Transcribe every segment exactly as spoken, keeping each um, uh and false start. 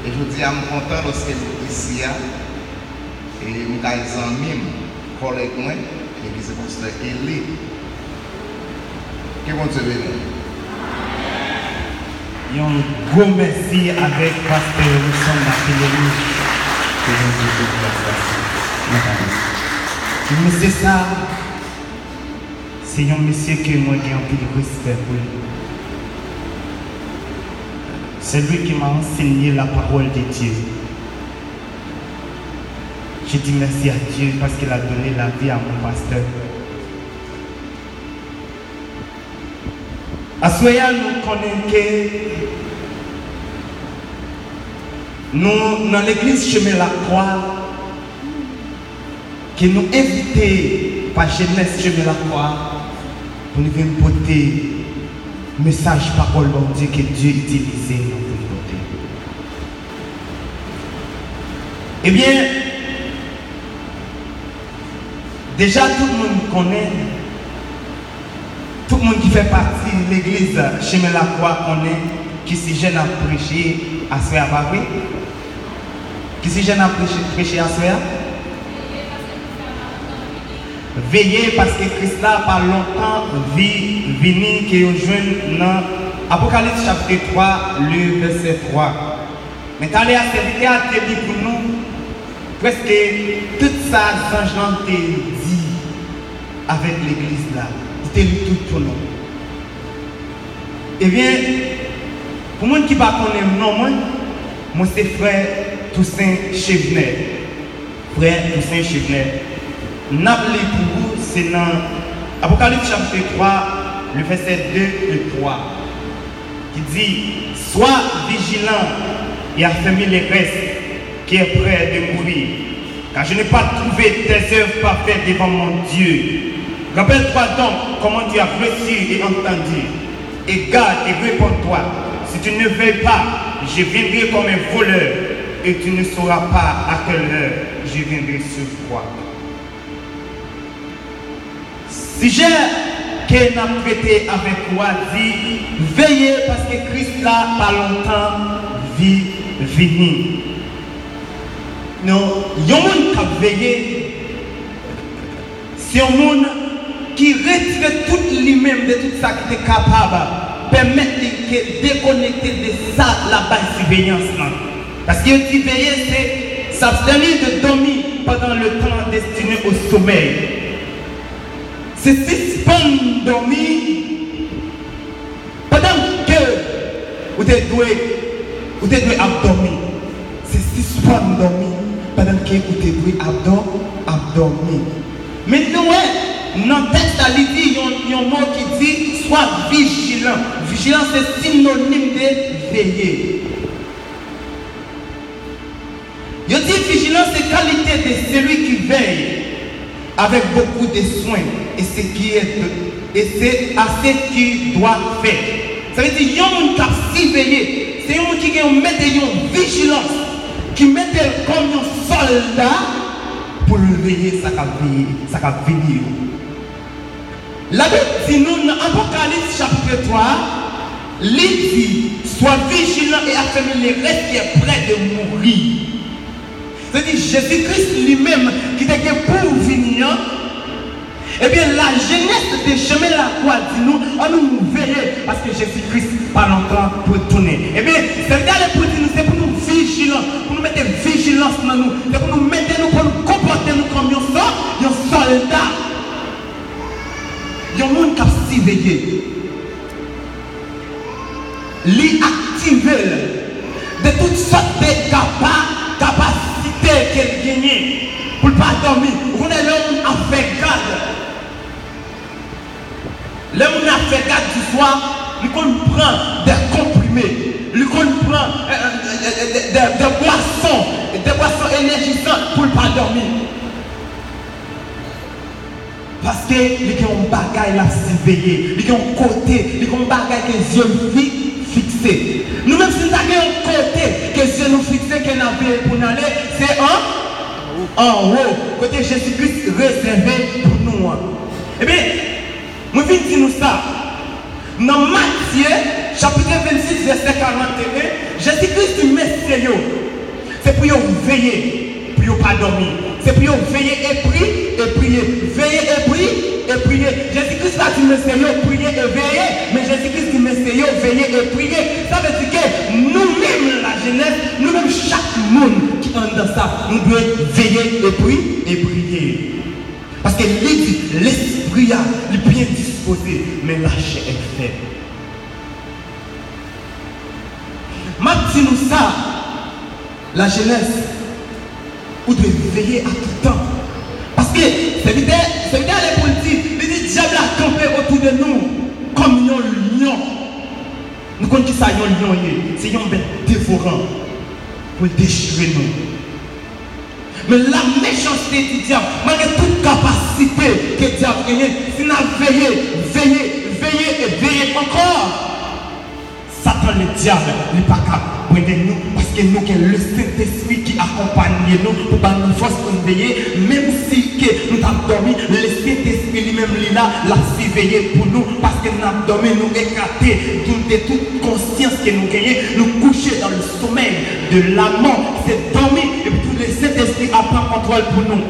E jodi a, m kontan lòske m isi a, e m kay zanmi m, kòlèg mwen, e ki se pastè Eli. Ke Bondye beni w. Yon gwo mèsi avèk pastè Wilson Barthélemy. Ke Bondye beni w, pastè. Mesye sa, se yon mesye ke mwen gen anpil respè pou li. C'est lui qui m'a enseigné la parole de Dieu. Je dis merci à Dieu parce qu'il a donné la vie à mon pasteur. Aswè a, nou konnen ke nou nan legliz Chemen Lakwa, ke nou envite pa jenès Chemen Lakwa pou nou vin pote mesaj pawòl Bondye ke Dye itilize nou pou n pote. Ebyen, deja tout moun konnen, tout moun ki fè pati legliz Chemen Lakwa konnen ki sijè n ap preche aswè a, pa vre? Ki sijè n ap preche, preche aswè a? Veye, paske Kris la pa lontan vi, vini, ke yo jwenn nan Apokalips chapit twa, le vèsè twa. Men talè a, sèvitè a te li pou nou prèske tout sa zanj lan te di avèk legliz la. Li te li tout pou nou. Ebyen, pou moun ki pa konnen non mwen, mwen se frè Toussaint Chevenel. Frè Toussaint Chevenel. N ap li pou ou, se nan Apokalips chapit twa, le vèsè de e twa, ki di, Sois vigilant et affermis les restes qui est près de mourir, car je n'ai pas trouvé tes œuvres parfaites devant mon Dieu. Rappelle-toi donc comment tu as reçu et entendu, et garde et répands-toi. Si tu ne veilles pas, je viendrai comme un voleur, et tu ne sauras pas à quelle heure je viendrai sur toi. Sijè ke n ap trete avèk ou a di, veye, paske Kris la pa lontan vi, vini. Non, yon moun k ap veye, se yon moun ki retire tout li menm de tout sa ki te kapab pèmèt li ke dekonekte de sa l ap bay siveyans lan. Paske yo di veye, se s'abstenir de dormir pendant le temps destiné au sommeil. Se sispann dòmi pandan ke ou te dwe, ou te dwe ap dòmi. Se sispann dòmi pandan ke ou te dwe ap dò, ap dòmi. Men nou wè, nan tèks la, li di yon, yon mo ki di, sois vigilant. Vigilant se sinonim de veye. Yo di vigilant, c'est qualité de celui qui veille avec beaucoup de soin et ce qui est, et c'est à ce qu'il doit faire. Sa vle di, yon moun k ap siveye, se yon moun ki gen yon, mete yon vijilans, ki mete l kòm yon sòlda pou l veye sa k ap veye, sa k ap vini yo. Labib di nou nan Apokalips chapit twa, li di, sois vigilant et affermis les restes qui est près de mourir. Se di Jezi Kris li menm ki te gen pou vini an, ebyen, lajenès de Chemen Lakwa di nou, ann nou veye, paske Jezi Kris pa lontan pou tounen. Ebyen, sèvitè a ale pou di nou, se pou nou vijilan, pou nou mete vijilans nan nou, se pou nou mete nou, pou nou konpòte nou kòm yon sò, yon sòlda. Yon moun k ap siveye. Li aktive l de tout sòt de kapa, kapasite ke l genyen pou l pa dòmi. Ou konnen lè yon moun ap fè gad, lè moun ap fè gad di swa, li konn pran de konprime, li konn pran, euh, euh, de, de, de bwason, de bwason enèjisan pou l pa dòmi. Paske li gen yon bagay l ap siveye, li gen yon kote, li gen yon bagay ke zye l fi-, fikse. Nou menm, si n ta gen yon kote ke zye nou fikse, ke n ap veye pou n ale, se an, anwo, kote Jezi Kris rezève pou nou an. Ebyen, mwen vin di nou sa. Nan Matye, chapit vennsis, vèsè karanteyen, Jezi Kris di mesye yo, se pou yo veye, pou yo pa dòmi. Se pou yo veye e pri, e priye. Veye e pri, e priye. Jezi Kris pa di mesye yo, priye e veye, men Jezi Kris di mesye yo, veye e priye. Sa vle di ke nou menm, lajenès, nou menm, chak moun ki anndan sa, nou dwe veye e pri, e priye. Paske li di, lespri a, li byen dispoze, men lachè a fèb. M ap di nou sa, lajenès, ou dwe veye a tout tan. Paske sèvitè, sèvitè ale pou l di, li di, dyab la kanpe otou de nou kòm yon lyon. Nou konn ki sa yon lyon ye? Se yon bèt devoran pou l dechire nou. Men la mechanste di dyab, malgre tout kapasite ke dyab genyen, si n ap veye, veye, veye e veye ankò, Satan ledyab, li pa ka brende nou, paske nou gen Lesentespri ki akonpaye nou pou ban nou fòs pou n veye, menm si ke nou t ap dòmi, Lesentespri li menm li la, l ap siveye pou nou, paske n ap dòmi, nou ekate, nou de tout konsyans ke nou genyen, nou kouche dans le sommeil de la mort, se dòmi, epi tou Lesentespri ap pran kontwòl pou nou.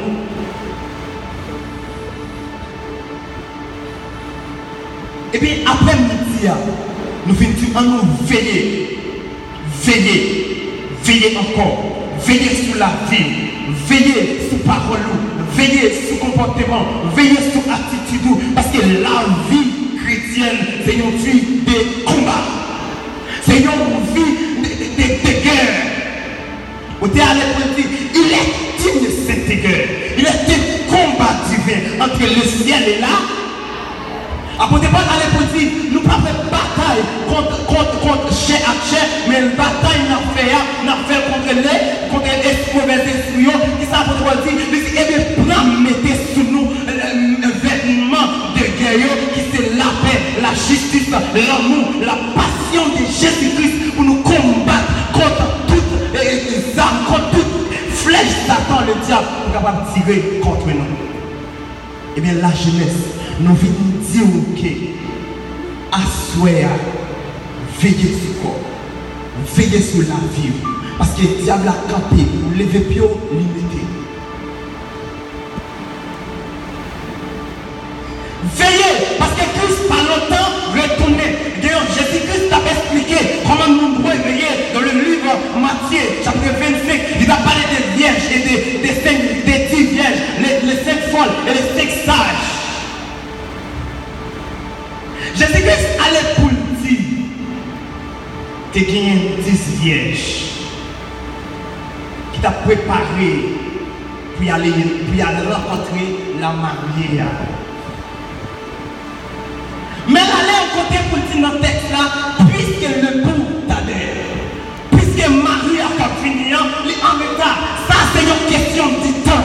Epi apre midi a, nou vin di, ann nou veye, veye, veye ankò, veye sou lavi, veye sou pawòl ou, veye sou konpòteman, veye sou atitid ou, paske lavi kretyèn se yon vi de konba, se yon vi de, de, de, de gè. Ou te ale pou l di, il est une sainte guerre, il est un combat divin entre le ciel et la. Apot Pòl ale pou l di, nou pa fè batay kont, kont, kont chè ak chè, men batay n ap fè a, n ap fè l kont le, kont es-, movèzespri yo. Kisa apot Pòl di? Li di, ebyen, pran mete sou nou, eh, vètman de gè yo, ki se lapè, lajistis, lanmou, lapasyan de Jezi Kris, pou nou konbat kont tout, eh, zam, kont tout flèch Satan, ledyab, pou kapab tire kont nou. Ebyen, lajenès, nou vin di w ke aswè a, veye sou kò w, veye sou lavi w, paske dyab la kanpe pou leve pye w, li mete. Veye, paske Kris pa lontan retounen. Gen yon Jezi Kris t ap esplike kòman nou dwe veye dans le livre Matthieu, chapitre vingt-cinq, li t ap pale de vyèj e de, de senk, de dis vyèj, les, les cinq folles et les cinq sages. Jezi Kris ale pou l di, te genyen dis vyèj ki t ap prepare pou y ale, pou y al rankontre lamarye a. Men l ale yon kote pou l di nan tèks la, puisque le temps t'adhère, piske mari a k ap vini an, li anreta. Sa se yon kesyon di tan.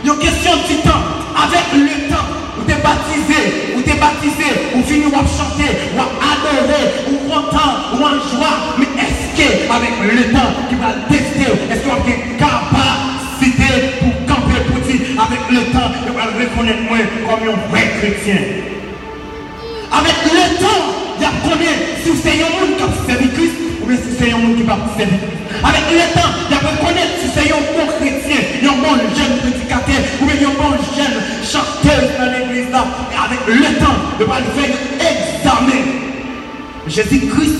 Yon kesyon di tan. Avèk letan, ou te batize, ou te batize, ou vini w ap chante, w ap adore, ou kontan, ou an jwa, men èske avèk letan ki pral teste w, èske w ap gen kapasite pou kanpe pou di, avèk letan, yo pral rekonèt mwen kòm yon vrè kretyen? Avèk letan, y ap konnen si w se yon moun k ap sèvi Kris oubyen si w se yon moun ki p ap sèvi Kris. Avèk letan, y ap rekonèt si w se yon bon kretyen, yon bon jèn predikatè oubyen yon bon jèn chantèz nan legliz la. E avèk letan, yo pral fè yon egzamen. Jezi Kris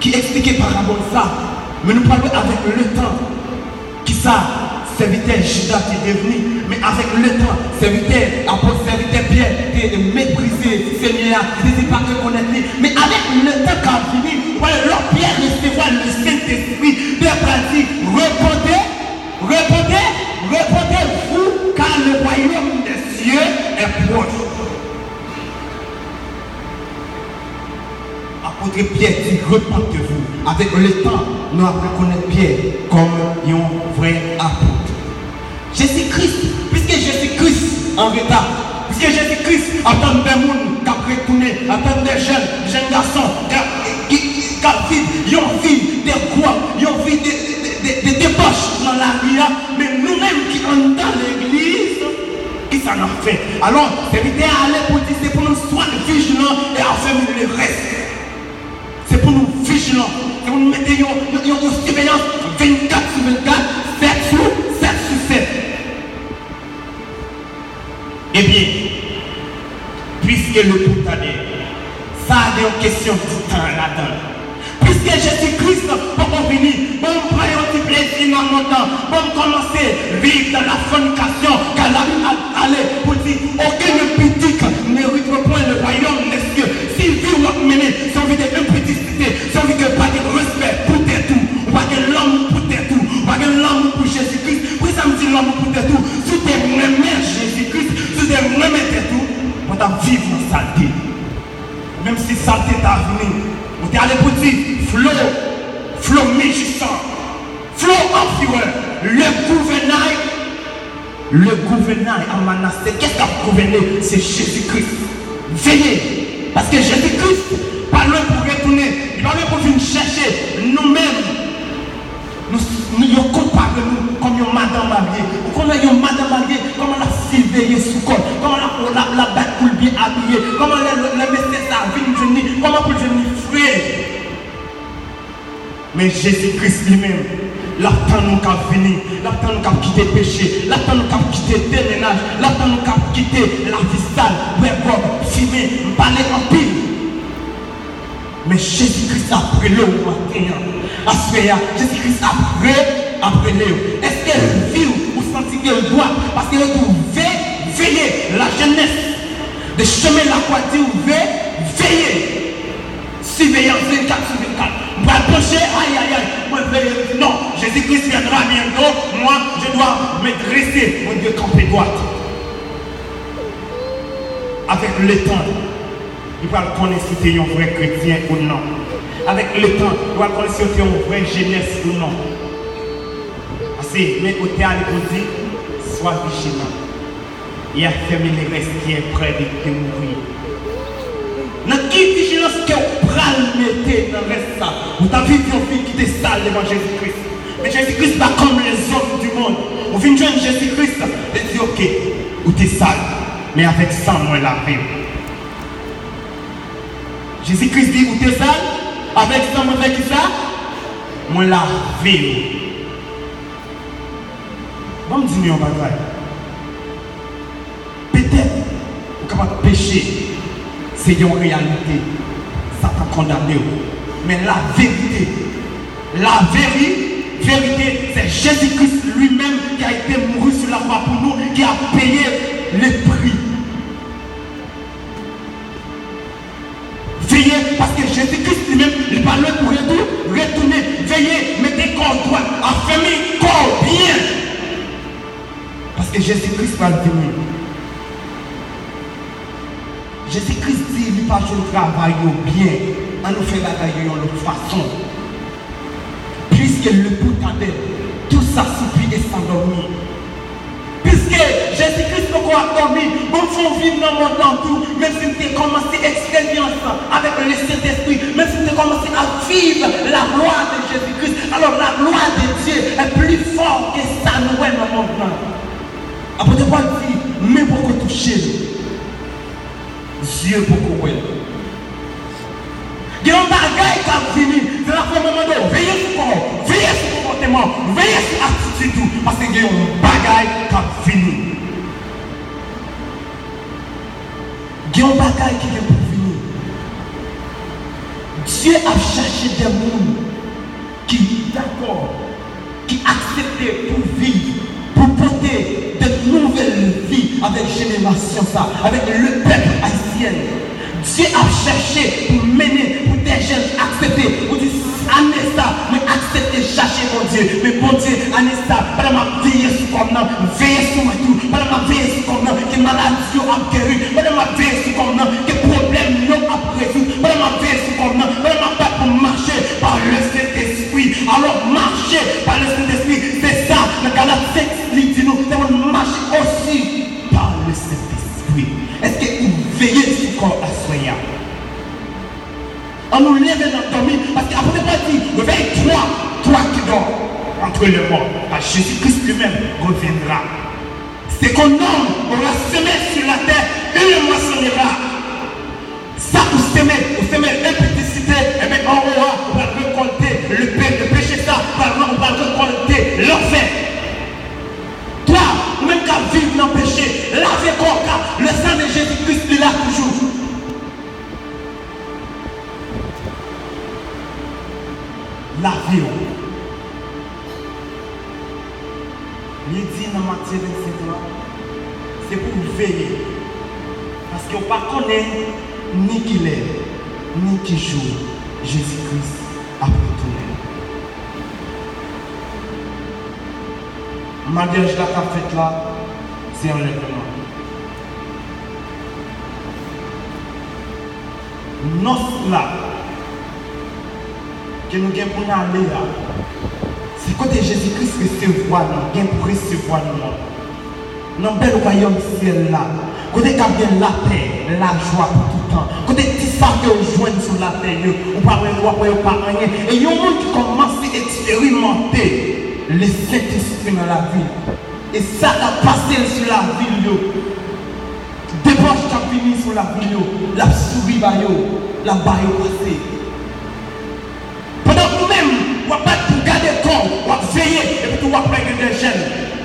ki eksplike parabòl sa, men nou pral wè avèk letan kisa sèvitè Jida te devni, men avèk letan, sèvitè, apot, sèvitè Pyè te meprize Senyè a, li te di pa rekonèt li. Men avèk letan k ap vini, ou pral wè lè Pyè resevwa Lesentespri, Pyè pral di, repentez, repentez, repentez-vous, car le royaume des cieux est proche. Apot Pyè di, repentez-vous. Avèk letan, nou ap rekonèt Pyè kòm yon vrè apot. Jezi Kris, piske Jezi Kris an reta, piske Jezi Kris ap tann de moun k ap retounen, ap tann de jèn, jèn gason k ap, ki, ki, k ap viv yon vi de gwòg, yon vi de, de, de, de debòch nan lari a, men nou menm ki anndan legliz, kisa n ap fè. Alò, sèvitè a ale pou di se pou nou swa vijilan e afèmi le rès. Se pou nou vijilan. Se pou nou mete yon, yon, yon, yon siveyans vennkat sou vennkat, sèt sou, sèt sou sèt. Ebyen, puisque le bout a dè, sa a gen yon kesyon di tan ladan l. Piske Jezi Kris poko vini, bon, m pran yon ti plezi nan mond lan, bon, m kòmanse viv dans la fornication, car la Bible a pale pou di, aucun impudique n'héritera point le royaume des cieux. Si vi w ap mennen, se yon vi de impudicité, se yon vi ke pa gen respè pou tèt ou, ou pa gen lanmou pou tèt ou, ou pa gen lanmou pou Jezi Kris. Poukisa m di lanmou pou tèt ou? Si w te renmen Jezi Kris, si w te renmen tèt ou, ou pa t ap viv nan salte. Menm si salte ta vini, ou te ale pou di, Flo, Flo mijisan, Flo anfirè, le gouvènay, le gouvènay a Manase, kès k ap gouvène? Se Jezi Kris. Veye, paske Jezi Kris pa lwen pou retounen, li pa lwen pou vin chèche nou menm. Nou, nou, yo konpare nou kòm yon madan marye. Ou konnen yon madan marye, kòman l ap siveye sou kò l, kòman l ap, l ap, l ap bat pou l byen abiye, kòman lè, lè mesye sa a vin jwenn li, kòman pou l jwenn li fre. Men Jezi Kris li menm, l ap tann ou k ap vini, l ap tann ou k ap kite peche, l ap tann ou k ap kite de mennaj, l ap tann ou k ap kite lavi sal, bwè gwòg, fimen, m pale anpil. Men Jezi Kris ap rele w maten an. Aswè a, Jezi Kris ap re, ap rele w. Èske vi w, ou santi ke l dwat? Paske yo di w ve, veye. La jeunesse de Chemin Lacroix di w ve, veye. Siveyans vennkat sou vennkat. M pral panche, ay, ay, ay. Mwen veye, m di, non, Jésus-Christ viendra bientôt. Moi, je dois me dresser. Mwen dwe kanpe dwat. Avèk letan, li pral konnen si w te yon vrè kretyen ou non. Avèk letan, li pral konnen si w te yon vrè jenès ou non. Paske, men otè a li pou di, sois vigilant et affermis le reste qui est près de, de mourir. Nan ki vijilans ke w pral mete nan rès sa? Ou t ap viv yon vi ki te sal devan Jezi Kris. Men Jezi Kris pa kòm lèzòm di mond. Ou vin jwenn Jezi Kris, li di, oke, ou te sal, men avèk san mwen lave w. Jezi Kris di, ou te sal, avèk san mwen fè kisa? Mwen lave w. Ban m di nou yon bagay. Petèt, ou kapab peche, se yon reyalite. Satan kondane w. Men la vérité, la véri-, vérité, c'est Jésus-Christ lui-même qui a été mouru sur la croix pour nous, qui a payé le prix. Veye, paske Jezi Kris li menm, li pa lwen pou retou-, retounen. Veye, mete kò w dwat, afèmi kò w byen. Paske Jezi Kris pral vini. Jezi Kris di li pa jwenn travay yo byen. Ann nou fè bagay yo yon lòt fason. Puisque le bout a dè, tout s'assoupit et s'endormit. Piske Jezi Kris poko ap dòmi, bon, m fè w viv nan mond lan tou, menm si m te kòmanse eksperyans avèk le Sentespri, menm si m te kòmanse ap viv la gloire de Jésus-Christ. Alors, la gloire de Dieu est plus fort que sa nou wè nan mond lan. Apot Pòl di, men poko touche l. Zye poko wè l. Gen yon bagay k ap vini. Se la fè mwen mande w, veye sou kò w, veye sou konpòteman w, veye sou atitid ou, paske gen yon bagay k ap vini. Gen yon bagay ki gen pou vini. Dye ap chache de moun ki dakò, ki aksepte pou viv, pou pote de nouvèl vi avèk jenerasyon sa, avèk le pèp ayisyen. Dye ap chèche pou mennen, pou de jèn aksepte, pou di, ane sa, mwen aksepte chache Bondye. Men Bondye, ane sa, pandan m ap veye sou kò m nan, veye sou mwen tou. Pandan m ap veye sou kò m nan, ke maladi yo ap geri. Pandan m ap veye sou kò m nan, ke pwoblèm yo ap rezoud. Pandan m ap veye sou kò m nan, pandan m ap bat pou m mache pa le Sentespri. Alò, mache pa le Sentespri, se sa, nan Galat senk, li di nou, se pou n mache osi pa le Sentespri. Èske ou veye sou kò w aswè a? Ann nou leve nan dòmi, paske apot Pòl di, réveille-toi, toi qui dors, entre les morts, car Jésus-Christ lui-même reviendra. Ce qu'un homme aura semé sur la terre, il le moissonnera. Sa ou seme, ou seme enpidisite, enben anwo a, ou pral rekòlte le pe-, le peche sa, ou pral, ou pral rekòlte lanfè. Twa, ou menm k ap viv nan peche, lave kò w, ka le san de Jezi Kris li la toujou. Lave w. Li di nan Matye vennsenk lan, se pou w veye, paske w pa konnen ni kilè, ni ki jou Jezi Kris ap retounen. Maryaj la k ap fèt la, se anlèvman. Nòs la ke nou gen pou n ale a, se kote Jezi Kris resevwa nou, gen pou resevwa nou an. Nan bèl wayòm syèl la, kote k ap gen lapè, lajwa pou toutan, kote ti sa ke w jwenn sou latè yo, ou pa wè, w ap wè yo pa anyen. E yon moun ki kòmanse eksperimante Lesentespri nan lavi l, e sa k ap pase l sou lavi l yo, debòch k ap vini sou lavi l yo, l ap souri ba yo, l ap ba yo pase. Pandan ou menm, w ap bat pou gade kò w, w ap veye, epi tou w ap wè gen de jèn,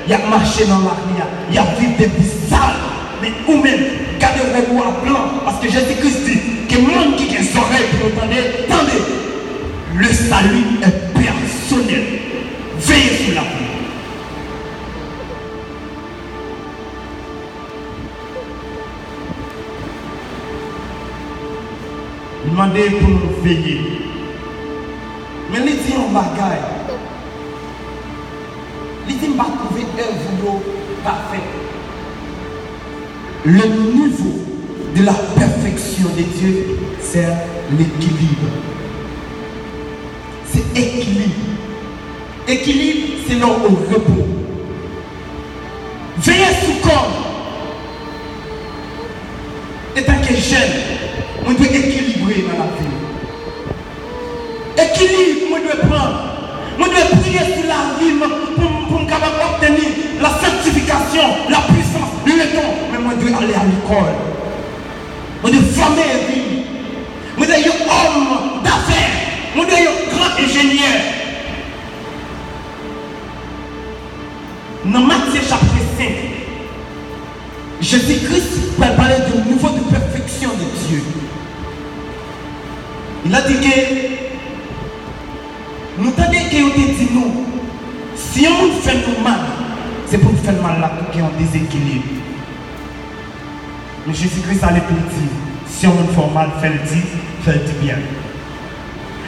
y ap mache nan lari a, y ap viv de vi sal, men ou menm, gade wòb ou a blan, paske Jezi Kris di, ke moun ki gen zòrèy pou yo tande, tande. Le salut est personnel. Veye sou lavi. Li mande pou nou veye. Men li di yon bagay. Li di, "M pa twouve èv ou yo pafè." Le niveau de la perfection de Dieu, c'est l'équilibre. Se ekilib. Ekilib, se lè w o repo. Veye sou kò m. Etanke jèn, mwen dwe ekilibre nan lavi m. Ekilib mwen dwe pran. Mwen dwe priye sou lavi m pou m, pou m kapab obteni la sanctification, la puissance, le don. Men mwen dwe ale a lekòl. Mwen dwe fòme vi m. Mwen dwe yon òm dafè. Mwen dwe yon gran enjenyè. Nan Matye chapit senk, Jezi Kris pral pale de nivo de pèfeksyon de Dye. Il a dit que nou tande ke yo te di nou, si yon moun fè nou mal, se pou n fè l mal la pou gen yon dezekilib. Men Jezi Kris ale pou l di, si yon moun fè w mal, fè l di, fè l di byen.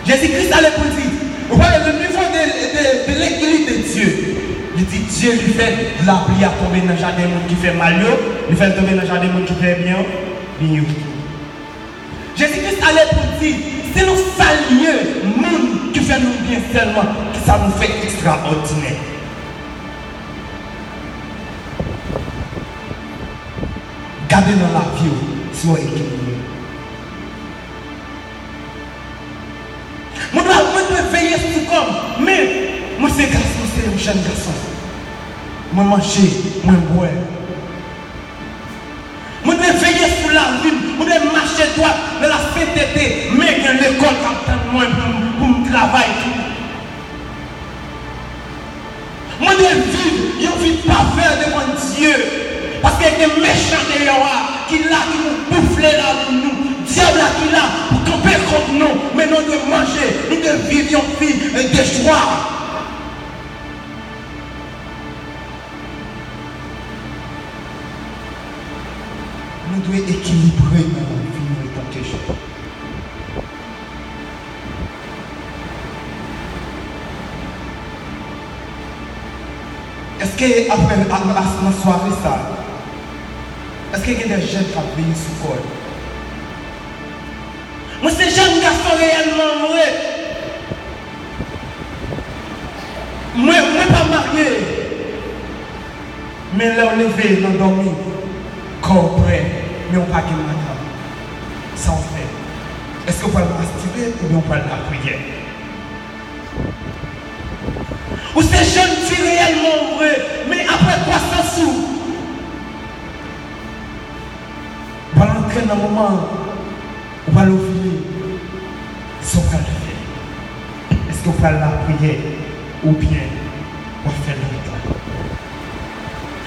Jezi Kris ale pou l di, ou pale de nivo de, de, de lekilib de Dye. Li di, Dye li fè lapli a tonbe nan jaden moun ki fè mal yo, li fè l tonbe nan jaden moun ki fè byen yo, byen yo tou. Jezi Kris ale pou l di, se nou salye moun ki fè nou byen sèlman, kisa nou fè ekstraòdinè? Gade nan lavi w si w ekilibre. Mwen dwe, mwen dwe veye sou kò m, men mwen se gason, se yon jèn gason. Mwen manje, mwen bwè. Mwen dwe veye sou lavi m, mwen dwe mache dwat nan lasentete, men gen lekòl k ap tann mwen pou m, pou m travay tou. Mwen dwe viv yon vi pafè devan Dye, paske gen mechan deyò a ki la, ki pou boufle lavi nou. Dyab la ki la pou kanpe kont nou, men nou dwe manje, nou dwe viv yon vi de jwa. Nou dwe ekilibre nan lavi nou etanke jèn. Èske apre, a, a, nan sware sa, èske gen de jèn k ap veye sou kò yo? Mwen se jèn gason reyèlman vre. Mwen, mwen pa marye. Men lè w leve nan dòmi, kò w prè, men w pa gen madanm. Sa w fè? Èske w pral mastibe oubyen w pral lapriyè? Ou se jèn fi reyèlman vre, men apre kwasans ou, Fè nan moman ou pral ovile, sa w pral fè? Èske w pral lapriyè oubyen w ap fè lòt la?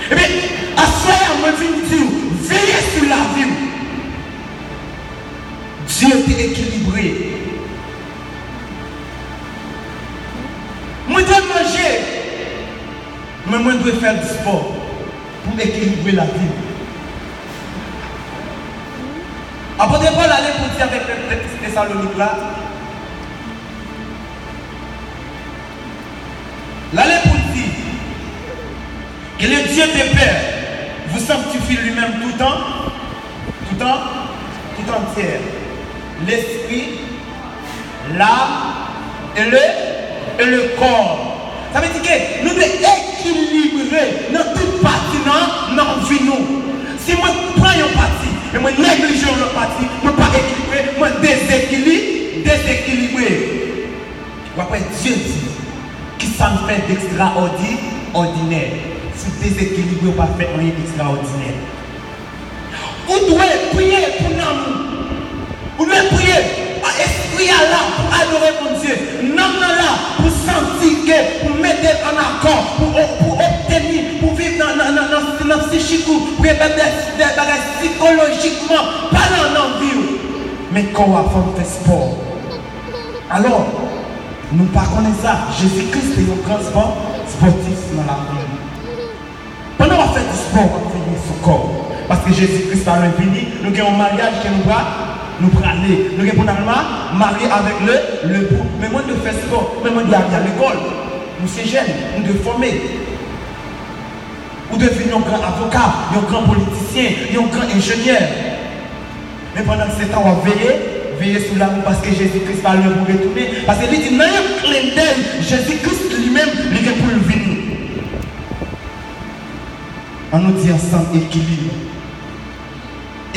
Ebyen, aswè a, mwen vin di w, veye sou lavi w. Dye te ekilibre. Mwen dwe manje, men mwen dwe fè spò pou m ekilibre lavi m. Apot Pòl ale pou l di avèk lèt Tesalonik la, l ale pou l di, que le Dieu de paix vous sanctifie lui-même tout en, tout en, tout entière. L'esprit, l'âme et le, et le corps. Sa vle di ke nou dwe ekilibre nan tout pati nan, nan vi nou. Si mwen pran yon pati, men mwen neglije yon lòt pati, mwen pa ekilibre, mwen dezekili-, dezekilibre. W ap wè Dye di, ki sa m fè dekstraòdi-, òdinè? Si w dezekilibre, w pa fè anyen dekstraòdinè. Ou dwe priye pou nanm ou. Ou dwe priye, a, espri a la pou adore Bondye. Nanm nan la pou santi ke, pou mete l an akò, pou o-, pou obteni, pou viv nan, nan, nan, nan, nan psichik ou, pou gen de, de bagay sikolojikman palan nan vi w. Men kò w a fò l fè spò. Alò, nou pa konnen sa, Jezi Kris te yon gran spò-, spòtif nan lavi l. Pandan w ap fè ti spò, w ap veye sou kò w. Paske Jezi Kris pa lwen vini, nou gen yon maryaj ke nou pra-, nou prale. Nou gen pou n al ma-, marye avèk le, le pou. Men mwen dwe fè spò, men mwen dwe ale lekòl. Nou se jèn, nou dwe fòme. Ou dwe vin yon gran avoka, yon gran politisyen, yon gran enjenyè. Men pandan se tan w ap veye, veye sou lavi w, paske Jezi Kris pa lwen pou retounen. Paske li di nan yon klendèy, Jezi Kris li menm, li gen pou l vini. Ann nou di ansanm, ekilib.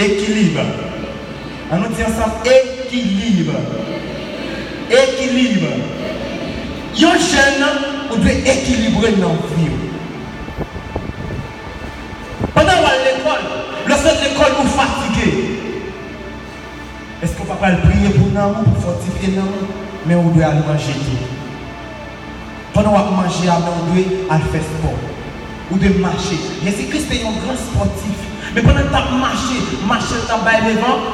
Ekilib. Ann nou di ansanm, ekilib. Ekilib. Yon jèn, ou dwe ekilibre nan vi w. Pandan w al lekòl, lè w sot lekòl, ou fatige. Èske w pa pral priye pou nanm ou, pou fòtifye nanm ou? Men ou dwe al manje tou. Pandan w ap manje a, men ou dwe al fè spò. Ou dwe mache. Jezi Kris te yon gran spòtif. Men pandan l t ap mache, mache l t ap bay levan-,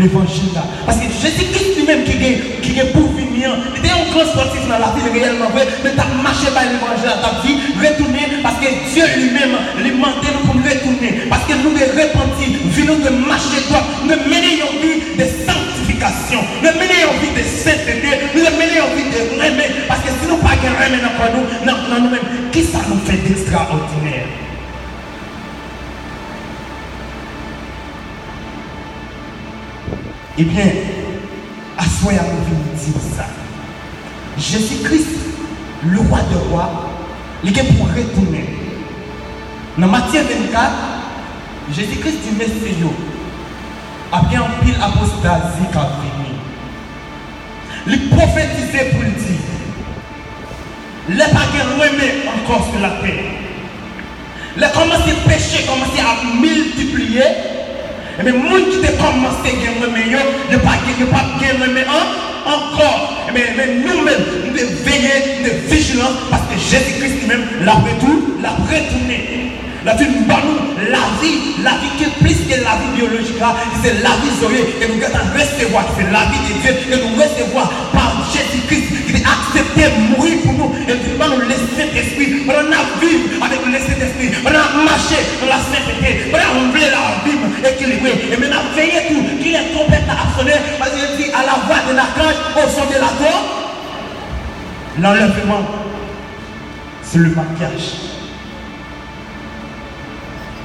levanjil la. Paske Jezi Kris li menm ki gen, ki gen pou vini an, li te yon gran spòtif nan lavi l reyèlman vre, men l t ap mache bay levanjil la, l t ap di, retounen, paske Dye li menm, li mande nou pou n retounen. Paske nou dwe repanti, vi nou dwe mache dwat, nou dwe mennen yon vi de sanktifikasyon, nou dwe mennen yon vi de sentete, nou dwe mennen yon vi de renmen. Paske si nou pa gen renmen nan kò nou, nan, nan nou menm, kisa nou fè dekstraòdinè? Ebyen, aswè a nou vin di w sa. Jezi Kris, le rwa dè rwa, li gen pou retounen. Nan Matye vennkat, Jezi Kris di mesye yo, ap gen anpil apostazi k ap vini. Li pwofetize pou l di, lè pa gen renmen ankò sou latè, lè kòmanse peche kòmanse ap miltipliye, ebyen, moun ki te kòmanse gen renmen yo, yo pa gen, yo p ap gen renmen an, ankò. Ebyen, ebyen, nou menm, nou dwe veye, nou dwe vijilan, paske Jezi Kris li menm, l ap retou-, l ap retounen. L ap vin ban nou lavi, lavi ki plis ke lavi byolojik la, ki se lavi Zoe ke nou gentan resevwa, ki se lavi de Dye ke nou resevwa pa Jezi Kris, ki te aksepte mouri pou nou, e l vin ban nou Lesentespri. Pandan n ap viv avèk Lesentespri, pandan n ap mache nan lasentete, pandan n vle lavi m ekilibre, ebyen n ap veye tou kilè twonpèt la ap sonnen, paske l di, à la voix de l'archange, au son de la trom-, l'enlèvement, c'est le mariage.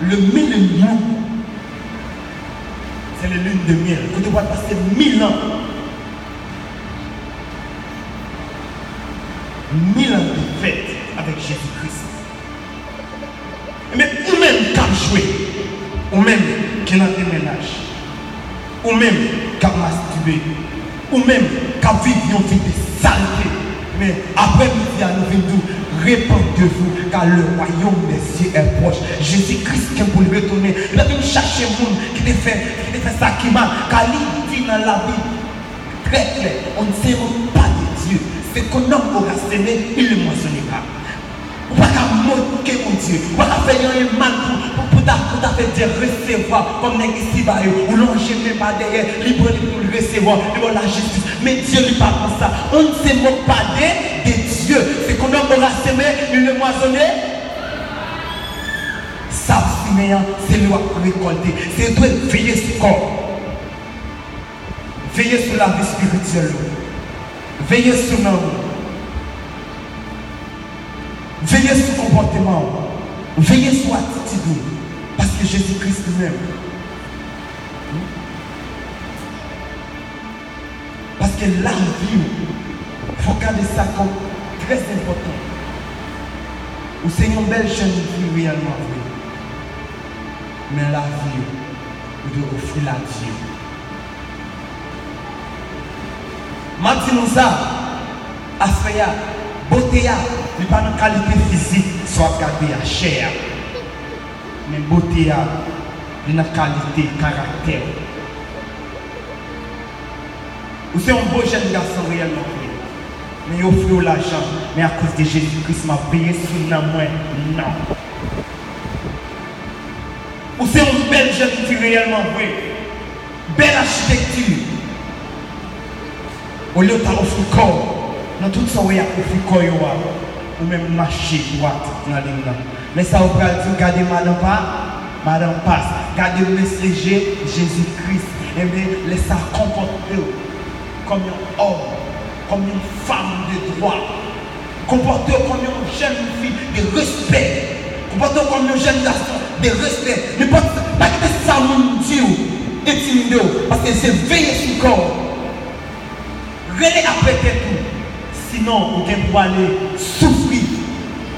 Le millénium, c'est le lune de miel. Kote w pral pase mil an. Mil an de fèt avèk Jezi Kris. Men ou menm k ap jwe, ou menm ki nan de mennaj, ou menm k ap mastibe, ou menm k ap viv yon vi de salte, men aprè midi a nou vin di w, Repentez-vous, car le royaume des cieux est proche. Jezi Kris gen pou l retounen. Li pa vin chache moun ki te fè, ki te fè sa ki mal, ka li di nan Labib trè klè, on ne se moque pas de Dieu. Ce qu'un homme aura semé, il le moissonnera. Ou pa ka moke Bondye. Ou pa ka fè li anyen mal pou, pou, pou ta, pou ta fè Dye resevwa kòm nèg isiba yo. Ou lonje men pa dèyè, li pran li pou l resevwa, li ba w lajistis. Men Dye li pa konsa. On ne se moque pas de, de Dieu. Ce qu'un homme aura semé, il le moissonnera. Sa w simen an, se li w ap rekòlte. Se dwe veye sou kò w. Veye sou lavi espirityèl ou. Veye sou nanm ou. Veye sou konpòteman w. Veye sou atitid ou. Paske Jezi Kris li menm. Paske lavi w, fò w gade sa kòm trè enpòtan. Ou se yon bèl jèn fi reyèlman vre. Men lavi w, ou dwe ofri l a Dye. M ap di nou sa, aswè a, bote a, li pa nan kalite fizik sa w ap gade a, chè a. Men bote a, li nan kalite karaktè w. Ou se yon bo jèn gason reyèlman vre. Men yo ofri w lajan, men akoz de Jezi Kris, m ap veye sou nanm mwen, non. Ou se yon bèl jèn fi reyèlman vre. Bèl achitekti. Olye w ta ofri kò w nan tout sa w wè y ap ofri kò yo a, ou menm mache dwat nan liy nan. Men sa yo pral di w, gade madan pa, madan pas, gade mesye Je, Jezi Kris. Ebyen, lè sa konpòte w kòm yon òm, kòm yon fanm de dwa. Konpòte w kòm yon jèn fi de respè. Konpòte w kòm yon jèn gason de respè. Nenpòt sa, pa kite sa moun di w entimide w, paske se veye sou kò w. Rele apre tèt ou. Sinon, ou gen pou ale soufri.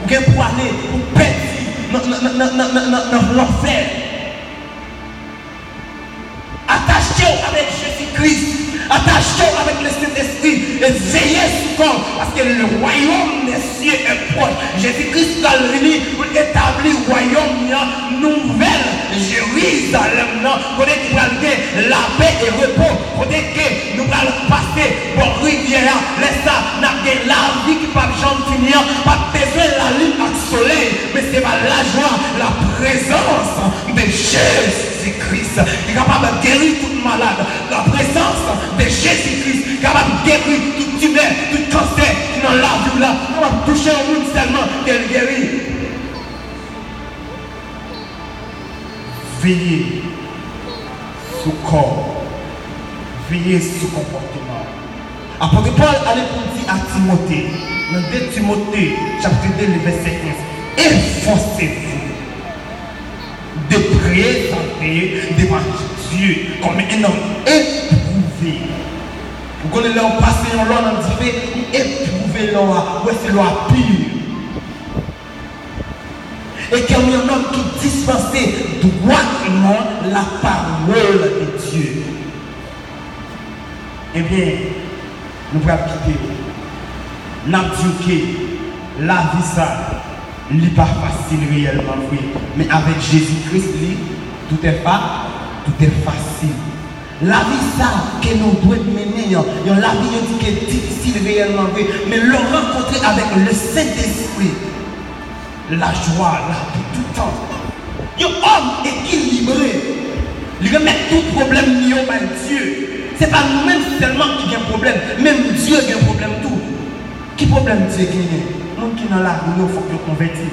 Ou gen pou ale pou pèdi nan, nan, nan lanfè. Atache w avèk Jezi Kris. Atache w avèk Lesentespri. E veye sou kò w, paske le royaume des cieux est proche. Jezi Kris pral vini pou l etabli wayòm li an, nouvèl Jerizalèm nan, kote ki pral gen lapè e repo, kote ke nou pral pase bò rivyè a. Lè sa, n ap gen lavi ki p ap janm fini an, p ap bezwen lalin ak solèy, men se pa lajwa, la présence de Jésus-Christ ki kapab geri tout malad. La présence de Jésus-Christ kapab geri tout timè, tout kansè ki nan lavi w la. Ou kapab touche yon moun sèlman ke l geri. Veye sou kò w. Veye sou konpòteman w. Apot Pòl ale pou l di a Timote, nan de Timote, chapit de, le vèsè kenz, efòse vou de prezante devan Dye kòm en nonm epwouve. Ou konnen lè w pase yon lò nan dife, ou epwouve lò a, ou wè si lò a pi. E kòm yon nonm ki dispanse dwatman la parole de Dieu. Ebyen, nou pral kite w. N ap di w ke lavi sa, li pa fasil reyèlman vre. Men avèk Jezi Kris, li, tout est fa, tout est facile. Lavi sa ke nou dwe mennen an, yon lavi yo di ke difisil reyèlman vre, men lè w rankontre avèk Lesentespri, lajwa la pou toutan. Yon òm ekilibre, li remèt tout pwoblèm li yo bay Dye. Se pa nou menm sèlman ki gen pwoblèm, menm Dye gen pwoblèm tou. Ki pwoblèm Dye genyen? Moun ki nan lari yo, fòk yo konvèti.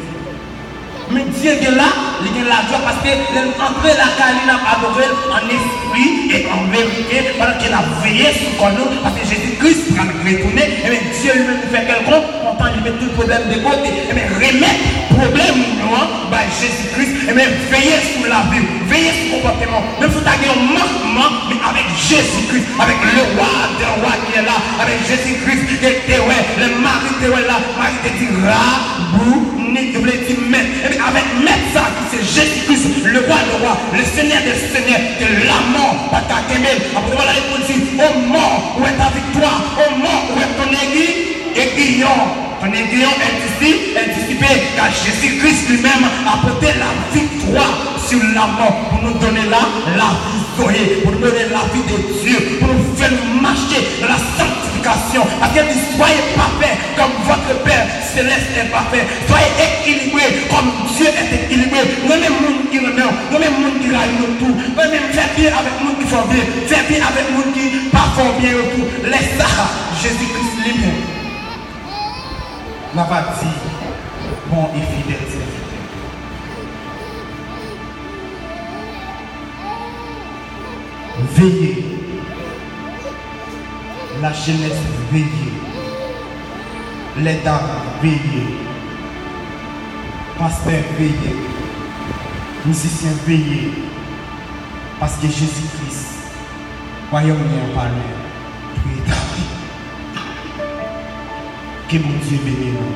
Men Dye gen la, li gen lajwa, paske lè nou antre lakay li, n ap adore l an espri e an verite, pandan ke n ap veye sou kò nou, paske Jezi Kris pral retounen, ebyen, Dye li menm li fè kè l kon, kontan, li met tout pwoblèm de kote. Ebyen, remèt pwoblèm nou an bay Jezi Kris. Ebyen, veye sou lavi w, veye sou konpòteman w. Menm si w ta gen yon mankman, men avèk Jezi Kris, avèk le Roi des rois ki est là, avèk Jezi Kris, e te wè, lè Mari te wè l la, Mari te di, Rabouni, ki vle di mèt. Ebyen, avèk mèt sa ki se Jezi Kris, le Roi des rois, le Seigneur des seigneurs, ke lamò pa ka kenbe l. Apre, vwala, li pou di, o mò, où est ta victoire? O mò, où est ton aiguillon? Aiguillon, Nous ayons anticipé car Jésus-Christ lui-même a porté la victoire sur la mort pour nous donner la, la vie Zoé, pour nous donner la vie de Dieu, pour nous faire marcher dans la sanctification. Parce qu'il dit, soyez parfaits comme votre Père céleste est parfait. Soyez équilibrés comme Dieu est équilibré. Renmen moun ki renmen w, renmen moun ki rayi w tou. Renmen, fè byen avèk moun ki fè w byen, fè byen avèk moun ki pa fè w byen yo tou. Lè sa, Jezi Kris li menm l ap di, bon e fidèl sèvitè. Veillez. La jeunesse, veillez. Les dames, veillez. Pastè, veillez. Mizisyen, veillez. Paske Jezi Kris, wayòm li an pa lwen pou etabli. Ke Bondye beni nou.